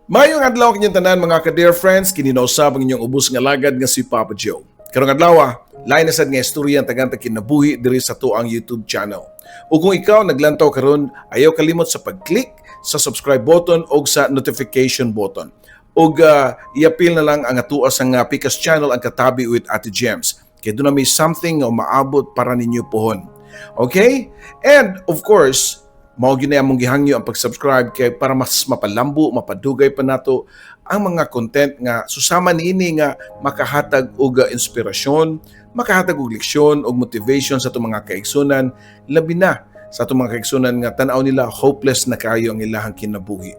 Maayong adlaw kinyong tanan, mga ka-dear friends, kini na usab ang inyong ubos nga lagad nga si Papa Joe. Karong adlaw, lain na sad nga istorya ang tagaan kinabuhi diri sa atuang YouTube channel. O kung ikaw naglantaw karon, ayaw kalimot sa pag-click sa subscribe button o sa notification button. Og iapil na lang ang atua sa nga Pikas channel, ang Katabi with Ate Gems. Kay duna may something nga umaabot para ninyo pohon. Okay? And of course, mao gyud na among gihangyo ang pag-subscribe kay para mas mapalambo, mapadugay pa nato ang mga content nga susama niini nga makahatag og inspirasyon, makahatag og leksyon og motivation sa atong mga kaigsunan, labi na sa atong mga kaigsunan nga tan-aw nila hopeless na kaayo ang ilahang kinabuhi.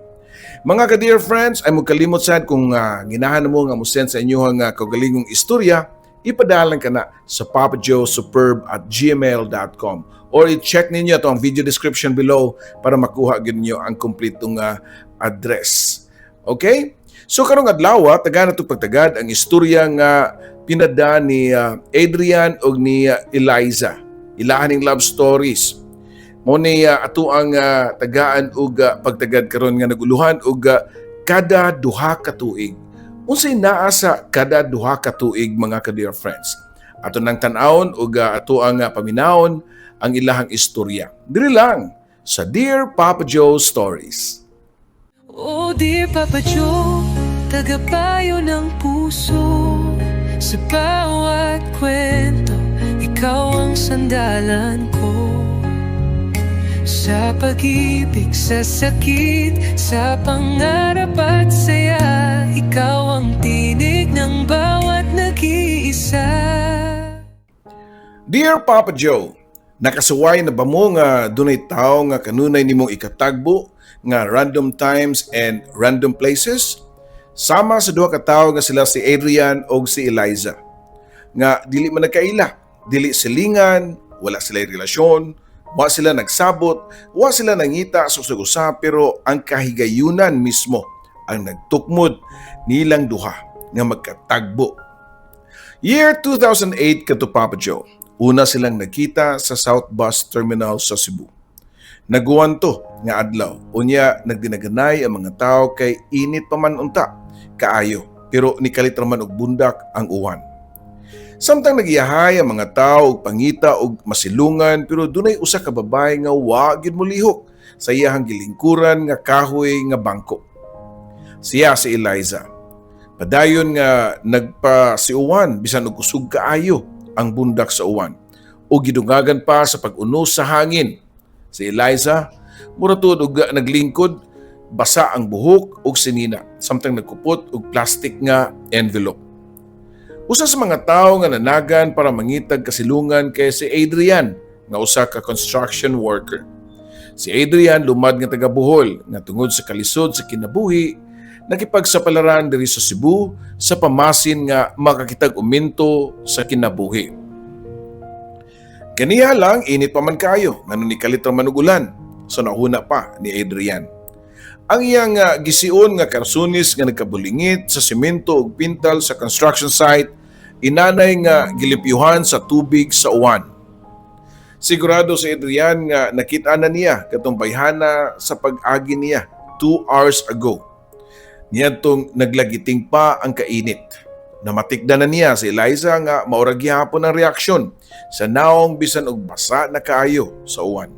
Mga ka-dear friends, ayaw kalimot sad kung ginahan mo nga mo-send sa inyong kaugalingong istorya, ipadalan ka na sa papajoesuperb@gmail.com or i-check ninyo ito ang video description below para makuha gyud ninyo ang kompletong address. Okay? So karong adlaw, taga na pagtagad ang istorya nga pinada ni Adrian ug ni Eliza. Ilahan ning love stories. Mao ni ato ang tagaan og pagtagad karon nga naguluhan og kada 2 ka tuig. Unsay naa sa kada 2 ka tuig, mga ka-dear friends? Ato nang tan-awon ug ato ang paminawon ang ilahang istorya. Diri lang sa Dear Papa Joe Stories. Oh dear Papa Joe, tagapayo ng puso. Sa bawat kwento, ikaw ang sandalan ko. Sa pag-ibig, sa sakit, sa pangarap at saya, ikaw ang tinig ng bawat nag-iisa. Dear Papa Joe, nakasuway na ba mo nga dunay tao nga kanunay nimong ikatagbo nga random times and random places? Sama sa duha ka tawo nga sila si Adrian og si Eliza. Nga dili man nagkaila, dili silingan, wala sila relasyon, wa sila nagsabot, wa sila nangita sa usag-usa, pero ang kahigayunan mismo ang nagtukmod nilang duha nga magkatagbo. Year 2008 kadto, Papa Joe. Una silang nagkita sa South Bus Terminal sa Cebu. Nag-uwan to nga adlaw. Unya nagdinaganay ang mga tao kay init pa man unta kaayo, pero nikalit raman og bundak ang uwan. Samtang nagiyahay ang mga tao og pangita og masilungan, pero dunay usa ka babae nga wa gyud molihok sa iyahang gilingkuran nga kahoy nga bangko. Siya si Eliza. Padayon nga nagpasiuwan bisan og kusog kaayo ang bundak sa uwan o gidungagan pa sa pag-unos sa hangin. Si Eliza, mura tuod og naglingkod, basa ang buhok ug sinina samtang nagkupot og plastic nga envelope. Usa sa mga tawo nga nanagan para mangitag kasilungan kay si Adrian nga usa ka construction worker. Si Adrian, lumad nga taga Bohol nga tungod sa kalisod sa kinabuhi nakipagsapalaran diri sa Cebu sa pamasin nga makakitag uminto sa kinabuhi. Ganiha lang, init pa man kayo, ngano nikalit ra man og ulan, sa nahuna pa ni Adrian. Ang iyang gision nga karsunis nga nagkabulingit sa semento ug pintal sa construction site, inanay nga gilimpyuhan sa tubig sa uwan. Sigurado si Adrian nga nakita na niya katong bayhana sa pag-agi niya 2 hours ago. Niadtong naglagiting pa ang kainit. Namatikda na niya si Eliza nga mao ra gihapon ang reaksyon sa naong bisan og basa na kaayo sa uwan.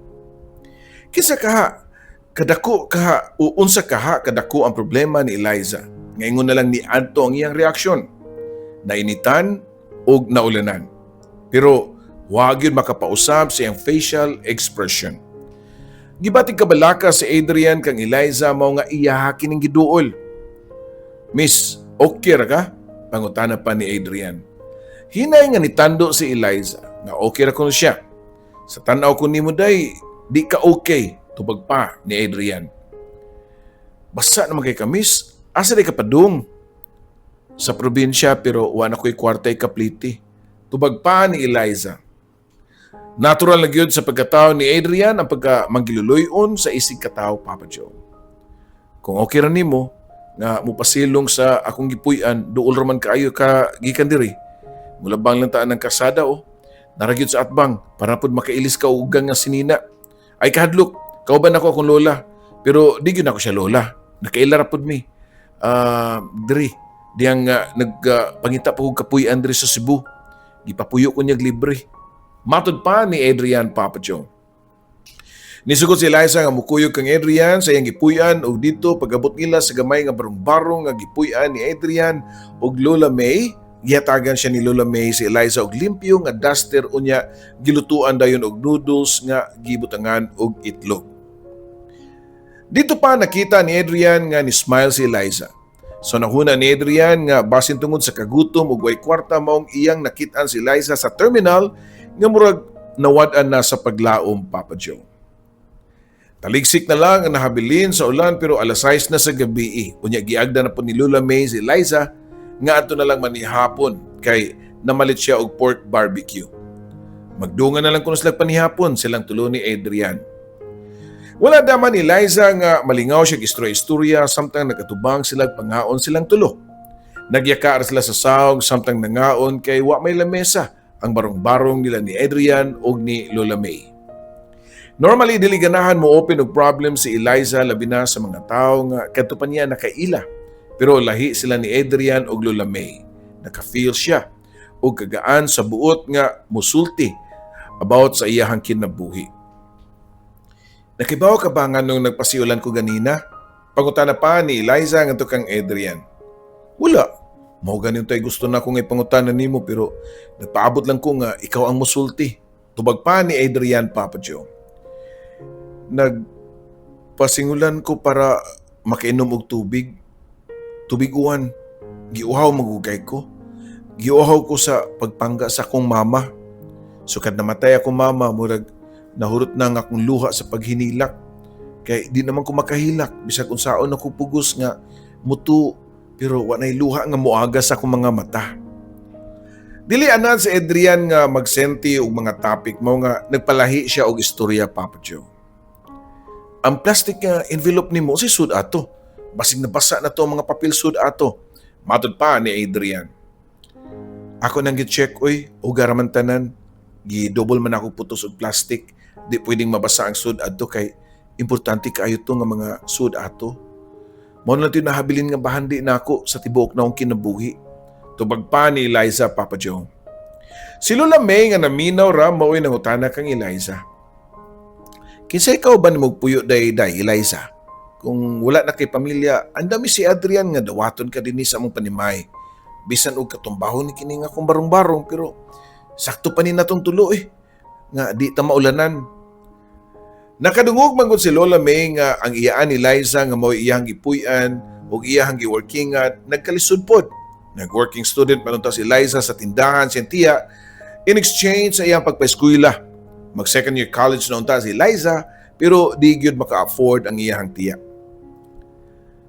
Kinsa kaha kadako kaha o unsa kaha kadako ang problema ni Eliza? Ngaingon na lang ni adto ang iyang reaksyon. Nainitan og naulanan. Pero wa gyud makapausab sa iyang facial expression. Gibatig kabalaka si Adrian kang Eliza mao nga iyaha kining giduol. "Miss, okay ra ka?" Pangutana pa ni Adrian. Hinay nga nitando si Eliza nga okay ra kuno siya. "Sa tan-aw ko nimo day, di ka okay," tubag pa ni Adrian. "Basa naman kay ka, miss, asa di ka padung?" "Sa probinsya, pero wa na ko'y kwarta ikapliti," tubag pa ni Eliza. Natural na gyud sa pagkatao ni Adrian ang pagka manggiluluyon sa isig katao, Papa Joe. "Kung okay ra nimo nga mupasilong sa akong gipuy-an, duol ra man kaayo ka gikan diri. Mulabang lang ta ng kasada oh. Naa ra gyud sa atbang para pud makailis ka og ugang nga sinina. Ay kahadlok, kauban ako akong lola. Pero di gyud ako siya lola. Nakaila ra pud mi. Diri diyang nagpangita pa kog kapuy-an diri sa Cebu. Gipapuyo ko niya libre. Matod pa ni Adrian, Papa Joe. Nisugot si Eliza nga mukuyog kang Adrian sa iyang gipuy-an og dito pag-abot nila sa gamay nga barong-barong nga gipuy-an ni Adrian ug Lola May, gihatagan siya ni Lola May si Eliza og limpyo nga duster, unya gilutuan dayon og noodles nga gibutangan og itlog. Dito pa nakita ni Adrian nga ni smile si Eliza. So nahuna ni Adrian nga basin tungod sa kagutom ug way kwarta maong iyang nakit-an si Eliza sa terminal nga murag nawad-an na sa paglaom, Papa Joe. Taligsik na lang ang nahabilin sa ulan pero alas 6 na sa gabi eh. Unya giagda na po ni Lola May si Eliza nga adto na lang manihapon kay namalit siya og pork barbecue. Magdungan na lang kuno sila panihapon silang tulo ni Adrian. Wala daman ni Eliza nga malingaw siya istorya-istorya samtang nagatubang sila pangaon silang tulo. Nagyaka sila sa sawg samtang nangaon kay wa may lamesa ang barong-barong nila ni Adrian ug ni Lola May. Normally, dili ganahan mo open og problem si Eliza, labi na sa mga tao nga kadto pa niya nakaila. Pero lahi sila ni Adrian ug Lola May. Naka-feel siya og kagaan sa buot nga musulti about sa iyahang kinabuhi. "Nakibaw ka ba nga nung nagpasiulan ko ganina?" Pangutana pa ni Eliza ngadto kang Adrian. "Wala. Mao ganin tay gusto na akong ipangutana nimo pero nagpaabot lang ko nga ikaw ang musulti." Tubag pa ni Adrian, Papa Joe. "Nagpasingulan ko para makainom og tubig. Tubig uwan. Giuhaw magugay ko. Giuhaw ko sa pagpangga sa akong mama. Sukad namatay akong mama, murag nahurot na ang akong luha sa paghinilak. Kay di naman ko makahilak bisag unsaon ako pugos nga mutu pero wa nay luha nga moaga sa akong mga mata." Dili anad si Adrian nga magsenti og mga topic, mao nga nagpalahi siya og istorya, Papa Joe. "Ang plastic nga envelope nimo si sud ato. Basig nabasa na to ang mga papel sud ato." Matod pa ni Adrian. "Ako nang gi-check oy, uga raman tanan. Gi-double man ako putos og plastic. Di pwedeng mabasa ang sud adto kay importante kaayo to nga mga sud ato. Mao na to nahabilin nga bahandi nako sa tibuok na akong kinabuhi." Tubag pa ni Eliza, Papa Joe. Si Lola May nga naminaw ra mao'y nangutana kang Eliza. "Kinsa ikaw ba nimo puyo day day, Eliza? Kung wala na kay pamilya, andami si Adrian nga dawaton ka dinhi sa among panimay. Bisan og katumbahon ni kini nga akong barong-barong pero sakto pa ni natong tulo eh nga di ta maulanan." Nakadungog man gud si Lola May nga ang iyaan ni Liza nga mao iyang gipuy-an ug iyang giworkingan nagkalisod pod. Nag-working student man unta si Liza sa tindahan siyang tiya in exchange sa iyang pagpaeskwela. Mag second year college na unta si Liza pero di gyud maka-afford ang iyang tiya.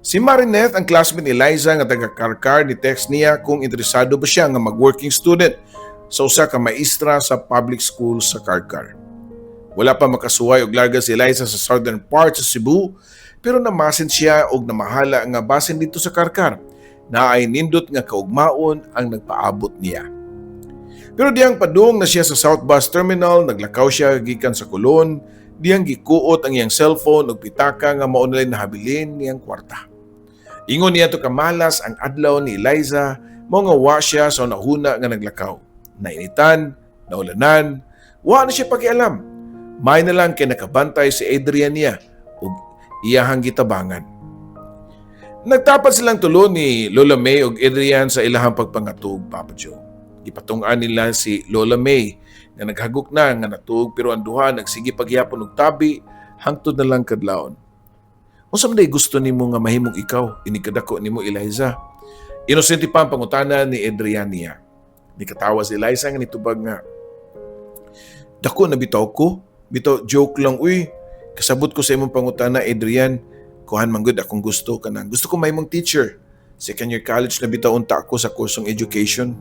Si Marinette, ang classmate ni Liza nga taga Carcar, ni text niya kung interesado ba siya nga mag-working student sa usa ka maestra sa public school sa Carcar. Wala pa makasuway og larga si Eliza sa southern part sa Cebu pero namasin siya og namahala nga basin dito sa Carcar na ay nindot nga kaugmaon ang nagpaabot niya. Pero diyang padung na siya sa South Bus Terminal, naglakaw siya gikan sa Colon, diyang gikuot ang iyang cellphone ug pitaka nga mao nila'y nahabilin niyang kwarta. Ingon niya to kamalas ang adlaw ni Eliza, mao nga wa siya sa nahuna nga naglakaw. Nainitan, naulanan, wa na siya pakialam. May na lang kay nakabantay si Adrian niya ug iyahang gitabangan. Nagtapat silang tulo ni Lola May ug Adrian sa ilahang pagpangatug, Papa Joe. Gipatung-an nila si Lola May nga naghagok na nga natug pero ang duha nagsige pagyapon og tabi hangtod na lang kadlawon. "Unsa man day gusto nimo nga mahimong ikaw inig kadako nimo, Eliza?" Inosente pa ang pangutana ni Adrian niya. Nikatawa si Eliza nga nitubag nga, "Dako na bitaw ko. Bitaw, joke lang uy. Kasabot ko sa imong pangutana, Adrian. Kuhan man gud akong gusto kanang. Gusto ko mahimong teacher. Second year college na bitaw unta ako sa kursong education."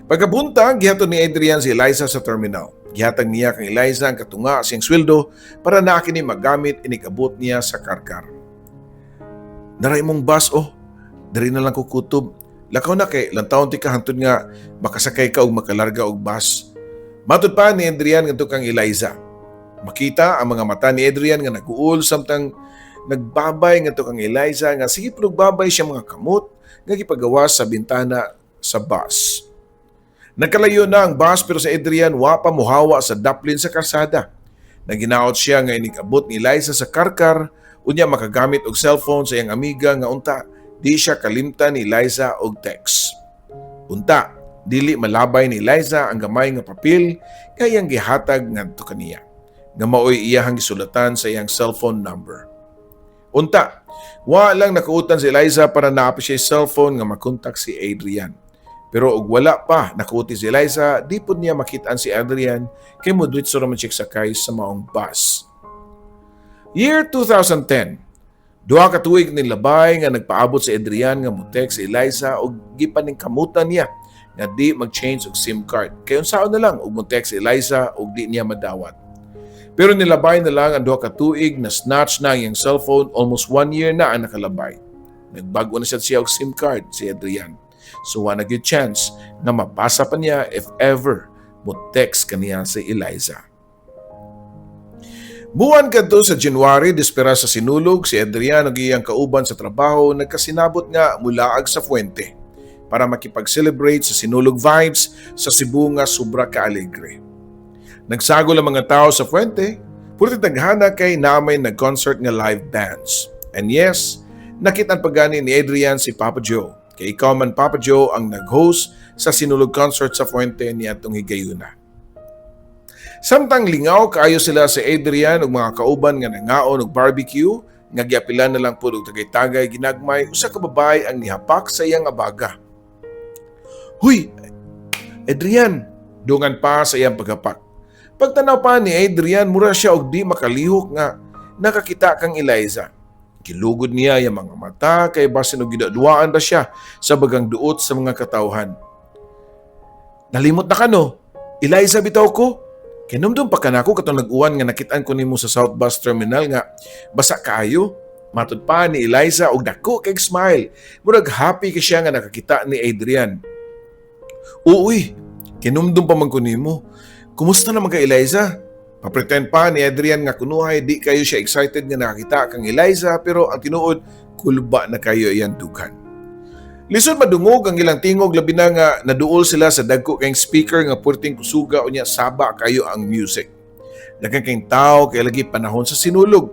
Pagkabuntag, gihatod ni Adrian si Eliza sa terminal. Gihatag niya kang Eliza ang katunga siyang sweldo para na kini magamit inig-abot niya sa Carcar. "Naray mong bus oh. Diri na lang ko kutob. Lakaw na kay lantawon ti ka hantod nga makasakay ka og makalarga og bus." Matod pa ni Adrian ngadto kang Eliza. Makita ang mga mata ni Adrian nga naguol samtang Nagbabay ngadto kang Eliza nga sige pagbabay siya mga kamot nga gipagawas sa bintana sa bus. Nagkalayo na ang bus pero si Adrian wa pa muhawa sa daplin sa karsada. Naginaot siya nga inig-abot ni Eliza sa Carcar, unya makagamit og cellphone sa iyang amiga nga unta di siya kalimtan ni Eliza og text. Unta, dili malabay ni Eliza ang gamay nga papel nga iyang gihatag ngadto kaniya, nga maoy iyahang gisulatan sa iyang cellphone number. Unta, wa lang nakautan si Eliza para naa pa siya cellphone nga makontak si Adrian. Pero og wala pa nakauti si Eliza, di pud niya makitaan si Adrian kay modritso ra man siya sakay sa maong bus. Year 2010, 2 ka tuig nilabay nga nagpaabot si Adrian nga mo-text si Eliza og gipaningkamutan niya nga di mag-change og SIM card. Kay unsaon na lang og mo-text si Eliza og di niya madawat. Pero nilabay na lang ang 2 ka tuig na snatch na ang iyang cellphone, almost one year na ang nakalabay. Nagbago na siya og SIM card si Adrian. So wa na gyud chance nga mapasa pa niya if ever mo text kaniya si Eliza. Buwan kadto sa January, dispera sa Sinulog, si Adrian ug iyang kauban sa trabaho nagkasinabot nga mulaag sa Fuente para makipag-celebrate sa Sinulog vibes sa Cebu nga sobra ka-alegre. Nagsagol ang mga tao sa Fuente, puro taghana kay namay nag-concert nga live bands. And yes, nakitaan pa gani ni Adrian si Papa Joe. Kay ikaw man, Papa Joe, ang nag-host sa Sinulog concert sa Fuente niadtong higayuna. Samtang lingaw kaayo sila si Adrian ug mga kauban nga nangaon og barbecue nga giapilan na lang pud og tagay-tagay ginagmay, usa ka babae ang nihapak sa iyang abaga. "Huy, Adrian!" dungan pa sa iyang paghapak. Pagtanaw pa ni Adrian, mura siya og di makalihok nga nakakita kang Eliza. Gilugod niya yung mga mata kay basin og giduduaan ba siya sa bagang duot sa mga katawhan. "Nalimot na ka, no? Eliza bitaw ko. Kinumdum pa ka nako katong nag-uwan nga nakitaan ko nimo sa South Bus Terminal nga basa kaayo," matud pa ni Eliza og dako kay smile. Murag happy kay siya nga nakakita ni Adrian. "Uy, kinumdum pa man ko nimo. Kumusta naman ka, Eliza?" Pa-pretend pa ni Adrian nga kunuhay di kayo siya excited nga nakakita kang Eliza, pero ang tinuod kulba na kayo iyang dughan. Lisod madungog ang ilang tingog, labi na nga naduol sila sa dagko kayong speaker nga purting kusuga unya saba kayo ang music. Daghan kayong tao kay lagi panahon sa Sinulog.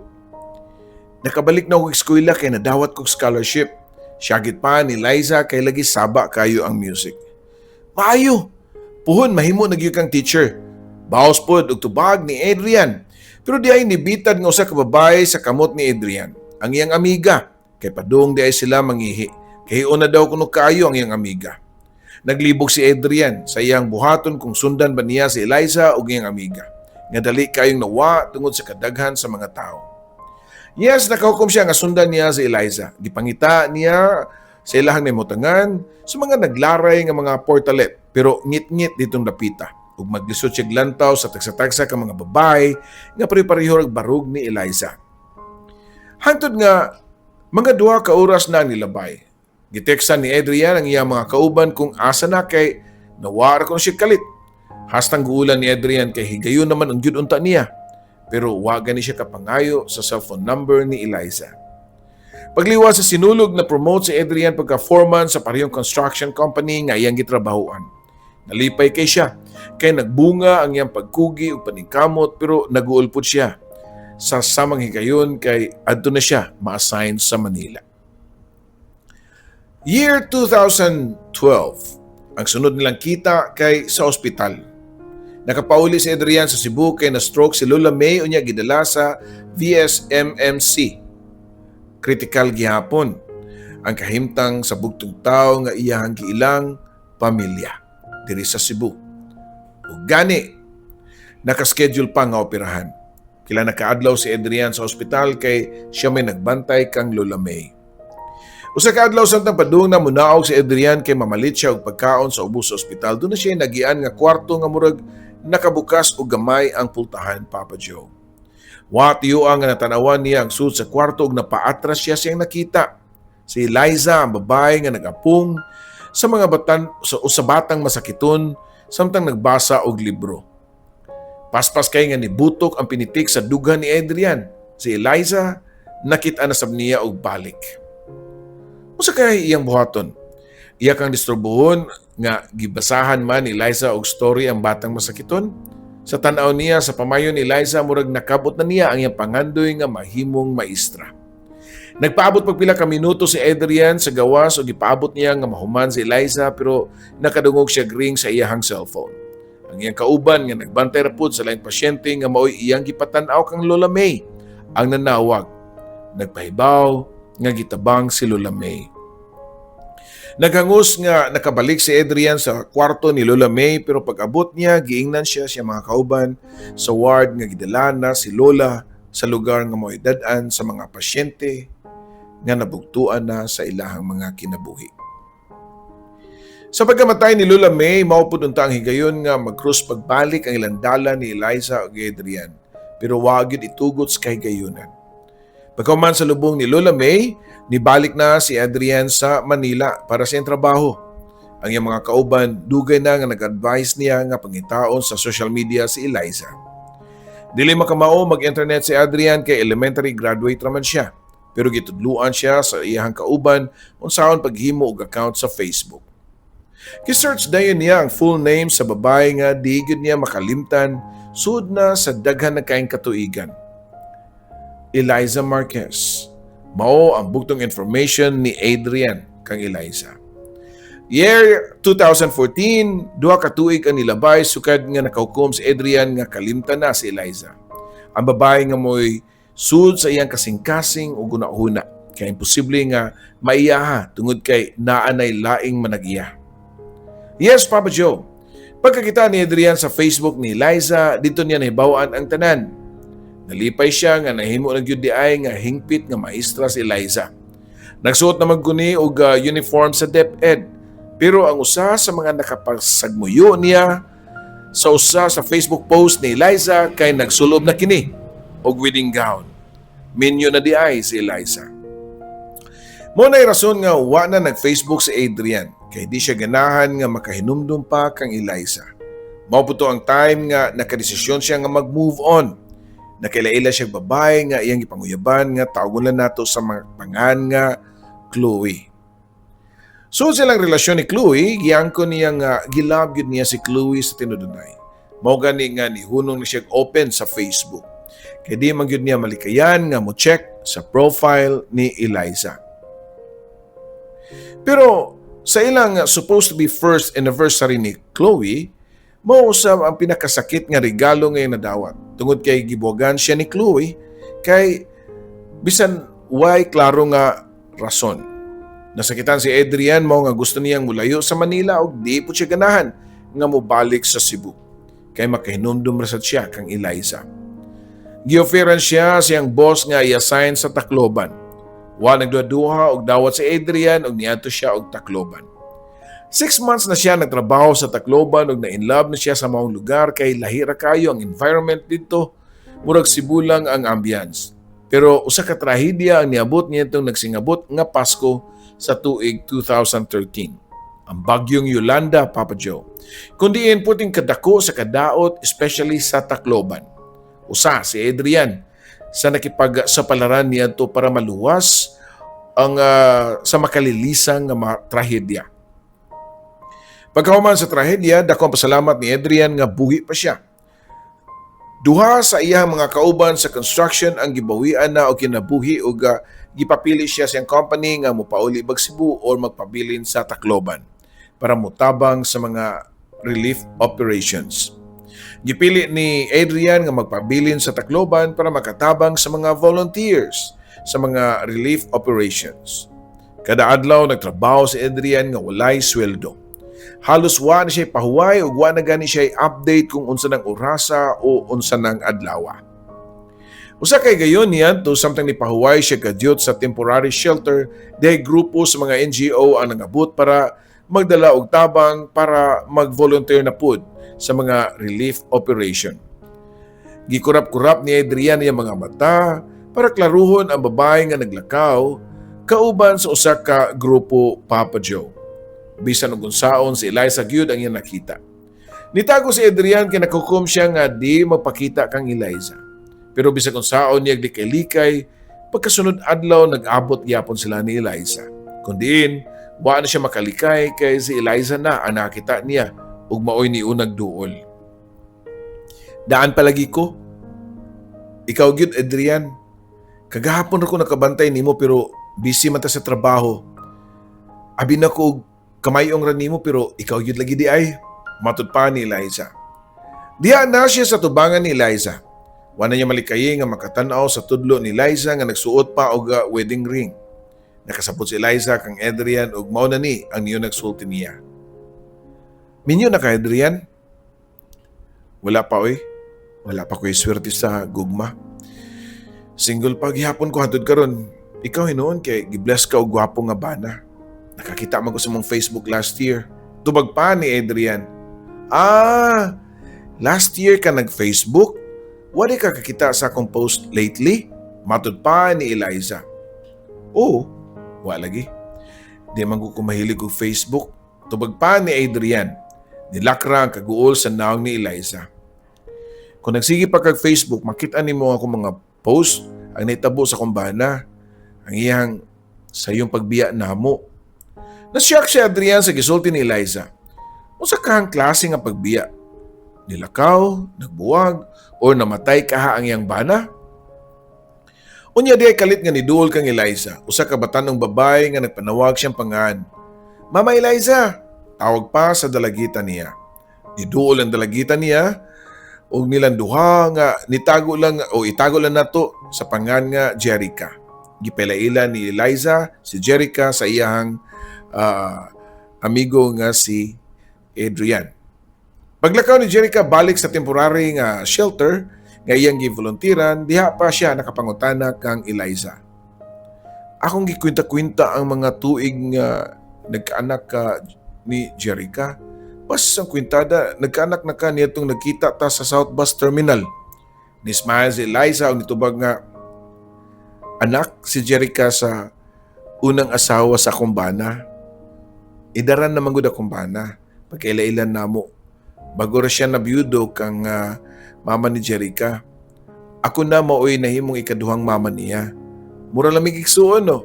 "Nakabalik na og eskwela kay nadawat kog scholarship," syagit pa ni Liza kay lagi saba kayo ang music. "Maayo. Puhon mahimo na gyud kang teacher," baos pod og tubag ni Adrian. Pero di ay nibitad nga usa ka babae sa kamot ni Adrian, ang iyang amiga, kay padung di ay sila mangihi. Kay una daw kuno kaayo ang iyang amiga. Naglibog si Adrian sa iyang buhaton kung sundan ba niya si Eliza o iyang amiga, nga dali kayong nawa tungod sa kadaghan sa mga tao. Yes, nakahukom siya nga sundan niya si Eliza. Gipangita niya sa ilahang namutangan sa mga naglaray nga mga portalet pero ngit-ngit ditong dapita. Ug maglisod siya lantaw sa tagsa-tagsa ka mga babae nga pare-pareho og barog ni Eliza. Hangtod nga mga 2 ka oras na ang nilabay. Giteksan ni Adrian ang iyang mga kauban kung asa na kay nawara kon siya kalit. Hastang guulan ni Adrian kay higayon naman ang gyud unta niya. Pero wa gani siya kapangayo sa cellphone number ni Eliza. Pagliwas sa Sinulog, na promote si Adrian pagka foreman sa parehong construction company nga iyang gitrabahoan. Nalipay kay siya kay nagbunga ang iyang pagkugi ug paningkamot, pero naguulpod siya sa samang higayon kay adto na siya ma-assign sa Manila. Year 2012, ang sunod nilang kita kay sa ospital. Nakapauli si Adrian sa Cebu kay na-stroke si Lola May unya gidala sa VSMMC. Critical gihapon ang kahimtang sa bugtong tao nga iyahang giilang pamilya diri sa Cebu. Ug gani nakaschedule pa nga operahan. Kila nakaadlaw si Adrian sa ospital kay siya may nagbantay kang Lola May. Usa ka adlaw, samtang padung na munaog si Adrian kay mamalit siya og pagkaon sa ubos sa ospital, doon na siya nagian nga kwarto nga murag nakabukas og gamay ang pultahan, Papa Joe. Wa tiyo ang nga natanawan niya ang sud sa kwarto ug napaatras siya siyang nakita. Si Eliza, ang babae nga nagapong sa mga batan sa batang masakiton samtang nagbasa og libro. Paspas kay nga nibutok ang pinitik sa dughan ni Adrian. Si Eliza Nakita na sab niya og balik. Unsa kay iyang buhaton? Iya kang disturbuhon nga gibasahan man ni Liza og story ang batang masakiton? Sa tan-aw niya sa pamayo ni Liza, murag nakabot na niya ang iyang pangandoy nga mahimong maestra. Nagpaabot pag pila ka minuto si Adrian sa gawas ug gipaabot niya nga mahuman si Eliza, pero nakadungog siya ring sa iyahang cellphone. Ang iyang kauban nga nagbantay ra pud sa laing pasyente nga maoy iyang gipatan-aw kang Lola May ang nanawag. Nagpahibaw nga gitabang si Lola May. Naghangos nga nakabalik si Adrian sa kwarto ni Lola May, pero pag-abot niya, giingnan siya sa mga kauban sa ward nga gidala na si Lola sa lugar nga mo'y dad-an sa mga pasyente nga nabugtuan na sa ilahang mga kinabuhi. Sa pagkamatay ni Lola May, mao pud unta ang higayon nga mag-cross pagbalik ang ilang dalan ni Eliza ug Adrian, pero wa gyud itugot sa kahigayunan. Pagkahuman sa lubong ni Lola May, nibalik na si Adrian sa Manila para sa iyang trabaho. Ang iyang mga kauban, dugay na nga nag-advise niya nga pangitaon sa social media si Eliza. Dili makamao mag-internet si Adrian kay elementary graduate raman siya. Pero gitudluan siya sa iyang kauban unsaon paghimo og account sa Facebook. Gi-search dayon niya ang full name sa babae nga di gyud niya makalimtan sud na sa daghan na kaayong katuigan. Eliza Marquez. Mao ang bugtong information ni Adrian kang Eliza. Year 2014, 2 ka tuig ang nilabay sukad nga nakahukom si Adrian nga kalimtan na si Eliza. Ang babae nga mo'y sud sa iyang kasing-kasing ug hunahuna. Kaya imposible nga maiyaha tungod kay naanay laing managiya. Yes, Papa Joe. Pagkakita ni Adrian sa Facebook ni Eliza, dito niya nahibaw-an ang tanan. Nalipay siya nga nahimo na gyud diay nga hingpit nga maestra si Eliza. Nagsuot na magkuni og uniform sa DepEd. Pero ang usa sa mga nakapasagmuyo niya sa usa sa Facebook post ni Eliza kay nagsulob na kini og wedding gown. Minyo na diay si Eliza. Mao na'y rason nga wa na nag-Facebook si Adrian kay di siya ganahan nga makahinumdum pa kang Eliza. Mao pud to ang time nga nakadesisyon siya nga mag-move on. Nakaila-ila siya babae nga iyang gipanguyaban nga tawagon lang nato sa mga pangan nga Chloe. So silang relasyon ni Chloe, giyangko niya nga gi-love gyud niya si Chloe sa tinudunay. Mao gani nga nihunong na siya open sa Facebook. Kay di man gyud niya malikayan nga mo check sa profile ni Eliza. Pero sa ilang supposed to be first anniversary ni Chloe, mao usab ang pinakasakit nga regalo nga nadawat. Tungod kay gibuwagan siya ni Chloe kay bisan way klaro nga rason. Nasakitan si Adrian, mao nga gusto niyang mulayo sa Manila ug di po siya ganahan nga mobalik sa Cebu. Kay makahinumdum ra sad siya kang Eliza. Gi-offeran siya siyang boss nga i-assign sa Tacloban. Wa nagduha og dawat si Adrian ug niadto siya og Tacloban. 6 months na siya nagtrabaho sa Tacloban ug na-inlove na siya sa maong lugar kay lahi ra kayo ang environment dito. Murag Cebu lang ang ambience. Pero usa ka trahedya ang niabot niadtong nagsingabot nga Pasko sa tuig 2013. Ang bagyong Yolanda, Papa Joe. Kundiin puting kadako sa kadaot, especially sa Tacloban. Usa si Adrian sa nakipag sa palaran niadto para maluwas ang sa makalilisang nga mga trahedya. Pagkahuman sa trahedya, dako ang pasalamat ni Adrian nga buhi pa siya. Duha sa iyang mga kauban sa construction ang gibawian na og kinabuhi ug gipapili siya sa iyang company nga mopauli bag Cebu or magpabilin sa Tacloban para motabang sa mga relief operations. Gipili ni Adrian nga magpabilin sa Tacloban para makatabang sa mga volunteers sa mga relief operations. Kada adlaw nagtrabaho si Adrian nga walay sweldo. Halos wa na siya pahuway ug wa na gani siya update kung unsa nang orasa o unsa nang adlaw. Usa kay gayon niya to samtang nipahuway siya kadyot sa temporary shelter, dahil grupo sa mga NGO ang nangabot para magdala og tabang para mag-volunteer na pud sa mga relief operation. Gikurap-kurap ni Adrian iyang mga mata para klaruhon ang babae nga naglakaw kauban sa usa ka grupo, Papa Joe. Bisan og unsaon, si Eliza gyud ang iyang nakita. Nitago si Adrian kay nakukom siya nga di magpakita kang Eliza. Pero bisag unsaon niya likay-likay, Pagkasunod adlaw, nag-abot gyapon sila ni Eliza. Kun diin, wa na siya makalikay kay si Eliza na ang nakita niya ug maoy niunag duol. "Daan palagi ko. Ikaw gyud, Adrian. Kagahapon ra ko nakabantay nimo pero busy man ta sa trabaho. Abi na ko og kamayong ra nimo pero ikaw gyud lagi diay," matud pa ni Eliza. Diha na siya sa tubangan ni Eliza. Wa na niya malikayi nga makatan-aw sa tudlo ni Eliza nga nagsuot pa og wedding ring. Nakasabot si Eliza kang Adrian ug mao na ni ang niyo nagsulti niya. "Minyo na ka, Adrian?" "Wala pa oy. Wala pa ko'y swerte sa gugma. Single pa gihapon ko hantod karon. Ikaw hinuon kay gibless ka og gwapo nga bana. Nakakita man ko sa mong Facebook last year," tubag pa ni Adrian. "Ah, last year ka nag-Facebook? Wala ka kakita sa akong post lately?" matud pa ni Eliza. "Oo, wa lagi. Di man ko mahilig og Facebook," tubag pa ni Adrian. Nilakra ang kaguol sa naong ni Eliza. "Kung nagsige pa kag Facebook, makita nimo ako mga post, ang nahitabo sa akong bana, ang iyang sa iyong pagbiya namo." Na-shock si Adrian sa gisulti ni Eliza. Unsa kahang klase nga pagbiya? Nilakaw, nagbuwag, o namatay kaha ang iyang bana? Unya di ay kalit nga niduol kang Eliza, usa ka batanong babae nga nagpanawag siyang pangan. "Mama Eliza!" tawag pa sa dalagita niya. Niduol ang dalagita niya ug nilang duha nga nitago lang o itago lang nato sa pangan nga Jerica. Gipailaila ni Eliza si Jerica sa iyang amigo nga si Adrian. Paglakaw ni Jerica balik sa temporary nga shelter nga iyang givolunteeran, diha pa siya nakapangutana kang Eliza. "Akong gikwenta-kwenta ang mga tuig nga nagkaanak ka ni Jerica. Pas ang kwintada, nagkaanak na ka niadtong nagkita ta sa South Bus Terminal." Ni smile si Eliza ug nitubag nga anak si Jerica sa unang asawa sa akong bana. Idaran naman gud akong bana. Pagkaila-ilan namo. Bago ra siya nabiyudo kang mama ni Jerica. Ako na maoy nahimong ikaduhang mama niya. Mura lamig igsuon, no?"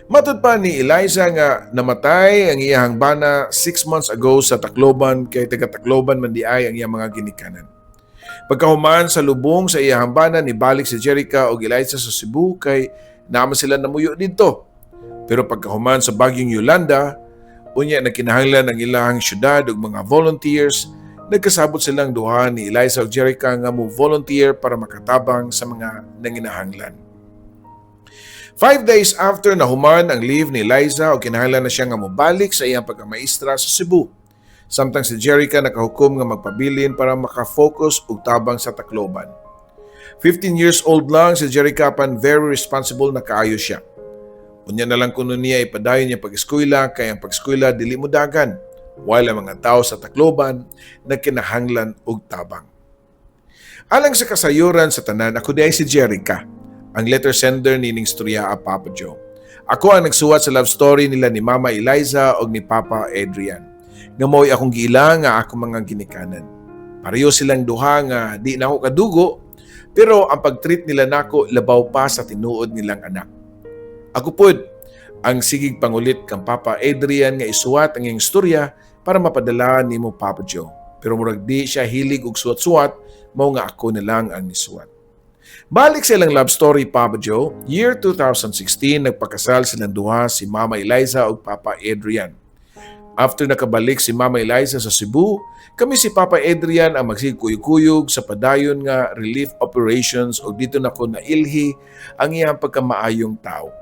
Matud pa ni Eliza nga namatay ang iyahang bana 6 months ago sa Tacloban kay taga Tacloban man diay ang iyang mga ginikanan. Pagkahuman sa lubong sa iyahang bana, nibalik si Jerica ug Eliza sa Cebu kay naman sila namuyo didto. Pero pagkahuman sa bagyong Yolanda, unya nagkinahanglan ang ilahang syudad ug mga volunteers, nagkasabot silang duha ni Eliza ug Jerica nga mo volunteer para makatabang sa mga nanginahanglan. 5 days after nahuman ang leave ni Eliza o kinahanglan na siya nga mobalik sa iyang pagkamaestra sa Cebu. Samtang si Jerica nakahukom nga magpabilin para makafocus og tabang sa Tacloban. 15 years old lang si Jerica apan very responsible na kaayo siya. Unya na lang kuno niya ipadayon niya pag-eskwela kay ang pag-eskwela dili mo dagan while ang mga tao sa Tacloban nagkinahanglan og tabang. Alang sa kasayuran sa tanan, ako diay si Jerica, ang letter sender ni ning storya, Papa Joe. Ako ang nagsuwat sa love story nila ni Mama Eliza og ni Papa Adrian. Nga mao'y akong giila nga akong mga ginikanan. Pareho silang duha nga di na ako kadugo, pero ang pag-treat nila nako labaw pa sa tinuod nilang anak. Ako pod ang sigig pangulit kang Papa Adrian nga isuwat ang iyang istorya para mapadala nimo, Papa Joe. Pero murag di siya hilig og suwat-suwat, mao nga ako na lang ang nisuwat. Balik sa ilang love story, Papa Joe, year 2016, nagpakasal silang duha si Mama Eliza ug Papa Adrian. After nakabalik si Mama Eliza sa Cebu, kami si Papa Adrian ang magsigkuyog-kuyog sa padayon nga relief operations ug didto nako nailhi ang iyang pagkamaayong tao.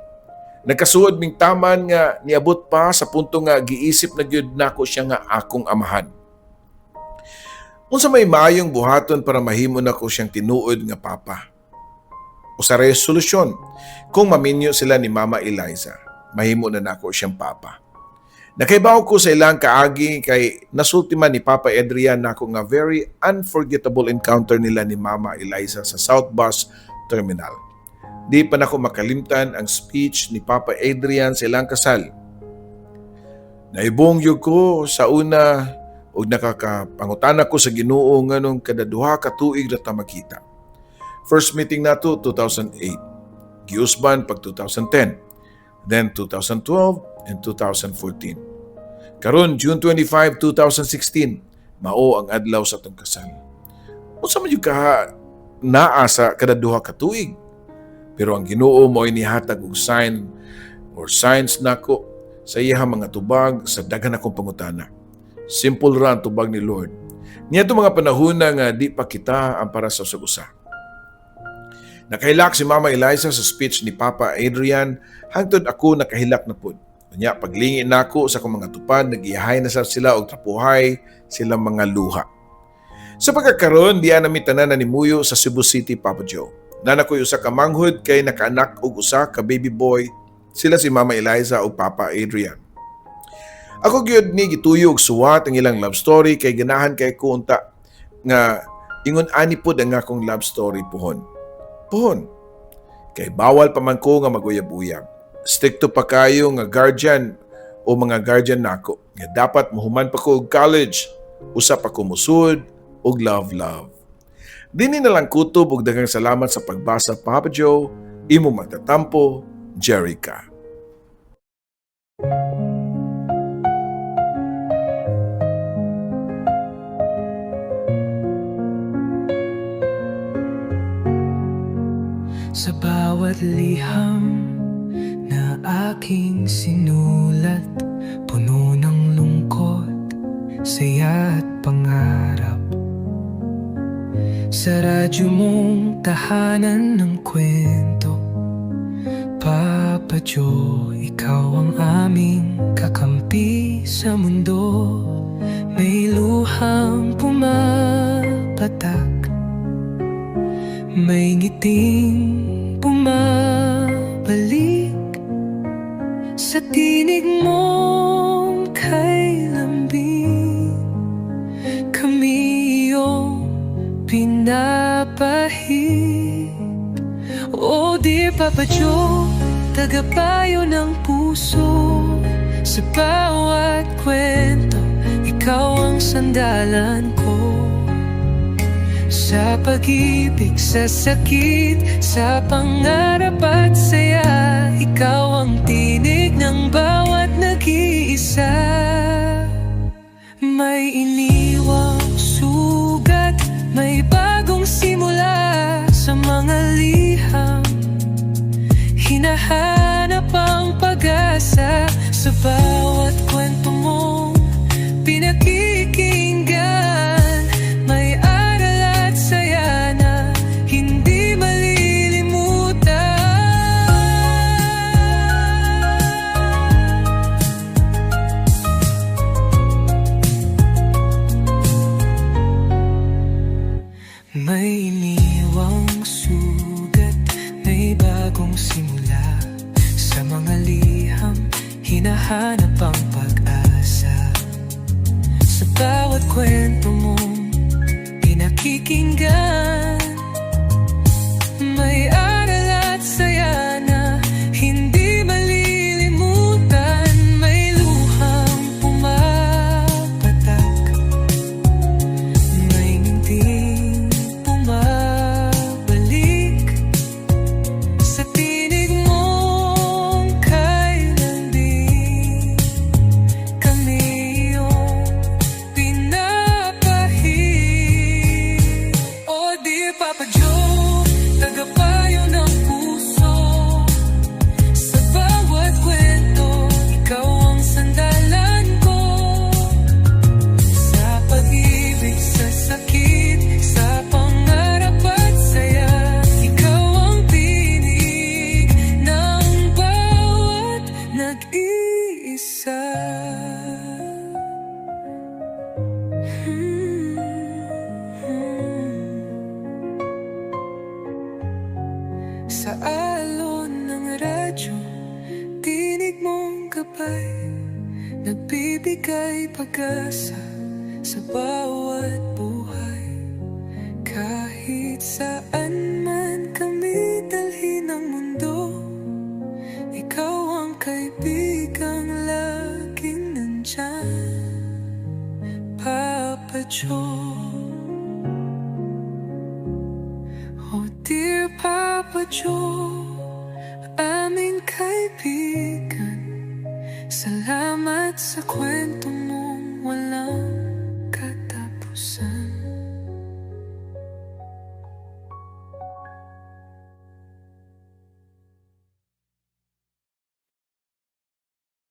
Nagkasuod ming taman nga niabot pa sa punto nga giisip na gyud nako siya nga akong amahan. Unsa may maayong buhaton para mahimo nako siyang tinuod nga papa? Usa ra solusyon. Kung maminyo sila ni Mama Eliza, mahimo na nako siyang papa. Nakaibaw ko sa ilang kaagi kay nasulti man ni Papa Adrian nako nga very unforgettable encounter nila ni Mama Eliza sa South Bus Terminal. Di pa nako makalimtan ang speech ni Papa Adrian sa ilang kasal. "Naibong gyud ko sa una ug nakakapangutana ko sa Ginoo nganong kada 2 ka tuig ra ta makita. First meeting nato 2008. Giusban pag 2010, then 2012 and 2014. Karon June 25, 2016, mao ang adlaw sa atong kasal. Unsa man jud ka naa sa kada duha ka tuig? Pero ang Ginoo mo'y nihatag og sign or signs nako sa iyang mga tubag sa daghan akong pangutana. Simple ra ang tubag ni Lord. Niadto mga panahon na nga di pa kita ang para sa usag usa. Nakahilak si Mama Eliza sa speech ni Papa Adrian hangtod ako nakahilak na pud. Unya, paglingi nako sa akong mga tupad, nagiyahay na sab sila og trapuhay silang mga luha. Sa pagkakaroon, diya nami tanan na nimuyo sa Cebu City, Papa Joe. Naa na ko'y usa ka manghod kay nakaanak og usa ka baby boy, sila si Mama Eliza ug Papa Adrian. Ako gyud ni gituyo og suwat ang ilang love story kay ganahan kay ko unta nga ingon ani pod ang akong love story puhon. Puhon. Kay bawal pa man ko nga maguyab-uyab. Strikto pa kayo nga guardian o mga guardian nako nga dapat muhuman pa ko og college, usa pa ko musud og love love. Dini na lang kutob og daghang salamat sa pagbasa, Papa Joe, imo magtatampo, Jerica. Sa bawat liham na aking sinulat, puno ng lungkot, saya at pangarap. Sa radyo mong tahanan ng kwento, Papa Joe, ikaw ang aming kakampi sa mundo. May luhang pumapatak, may ngiting bumabalik. Sa tinig mong kay lambing, kami iyong pinapahid. Oh dear Papa Joe, tagapayo ng puso. Sa bawat kwento, ikaw ang sandalan ko. Sa pag-ibig, sa sakit, sa pangarap at saya, ikaw ang tinig ng bawat nag-iisa. May iniwang sugat, may bagong simula. Sa mga liham, hinahanap ang pag-asa. Sa bawat kwento mong pinakikinggan, may aral at saya na hindi malilimutan. May iniwang sugat, may bagong simula. Sa mga liham, hinahanap ang pag-asa. Sa bawat kwento mong pinakikinggan, may aral at saya na hindi malilimutan. May luhang pumapatak, may ngiting bumabalik. Sa tinig mong kay lambing, kami iyong pinapahid. Oh dear Papa Joe, tagapayo ng puso. Sa bawat kwento, ikaw ang sandalan ko. Sa pag-ibig, sa sakit, sa pangarap at saya, ikaw ang tinig ng bawat nag-iisa. Sa alon ng radyo, tinig mong gabay, nagbibigay pag-asa sa bawat buhay. Kahit saan man kami dalhin ng mundo, ikaw ang kaibigang laging nandyan, Papa Joe. Oh dear Papa Joe, Kaibigan. Salamat sa kwento mong walang katapusan.